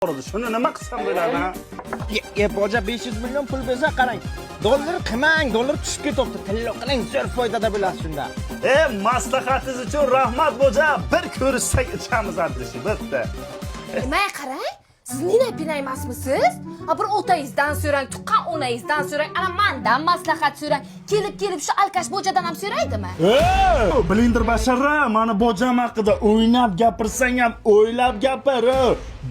Edi. Shuni nima qilsam bo'ladi, ha? E, boja, 500 million pul bersa, qarang. Dollar qilmang, dollar tushib ketyapti. Tillo qiling, zo'r foydada bo'lasiz shunda. E, maslahatingiz uchun rahmat, boja. Bir ko'rishsak, ichamiz adresi bitta. Nima, qarang, siz Nina Pina emasmisiz? Ha, bir otangizdan so'rang, tuqqan onangizdan so'rang, ana mandan maslahat so'rang. Kelib kelib shu алкаш bojadan ham so'raydimi? Blinder Bashara, mani bojam haqida o'ynab gapirsang ham, o'ylab gapir.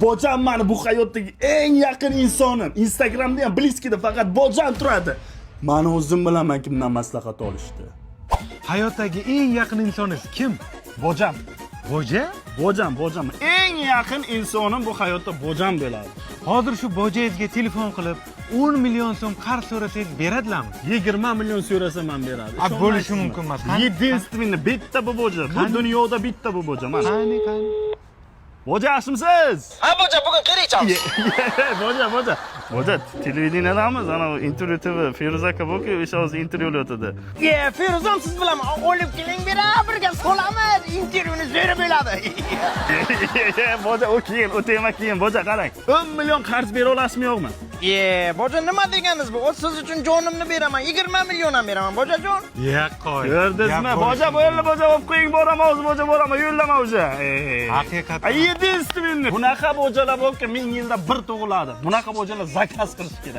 Bojam mani bu hayotdagi eng yaqin insonim. Instagramda ham близкий da faqat bojam turadi. Mani o'zim bilaman kimdan maslahat olishdi. Hayotdagi eng yaqin insoningiz kim? Bojam. Boja? Bojam, bojam. Eng yaqin insonim bu hayotda bojam bo'ladi. Hozir shu bojangizga telefon qilib, 10 million so'm qarz so'rasangiz, beradilarmi? 20 million so'rasam ham beradi. A, bo'lishi mumkin emas. Qani? Единственный bitta bu boja. Bu Qani? dunyoda bitta bu boja mana. Qani, qani? Boja, yaxshimisiz? Ha, boja, bugun qayerga ichamiz? Boja, boja. Boja, televideniyadamiz, ana intervyu TV, Feruz aka borku, o'sha hozir intervyu olayotidi. E, Feruzam siz bilan olib keling, bera birga solamiz. Intervyuni zo'r bo'ladi. Boja, u keyin, u tema keyin. Boja, qarang. 10 million qarz bera olasizmi, yo'qmi? E, boja, nima deganingiz bu? O, siz uchun jonimni beraman, 20 million ham beraman, bojajon. Yaqqoy. Ko'rdingizmi? Boja, bo'ldi, boja, olib qo'ying, boraman o'zi, boja, boraman, yo'llama o'sha. Haqiqatan. Единственный. Bunaqa bojalar borki, ming yilda bir tug'iladi. Bunaqa bojalar заказ qilish kerak.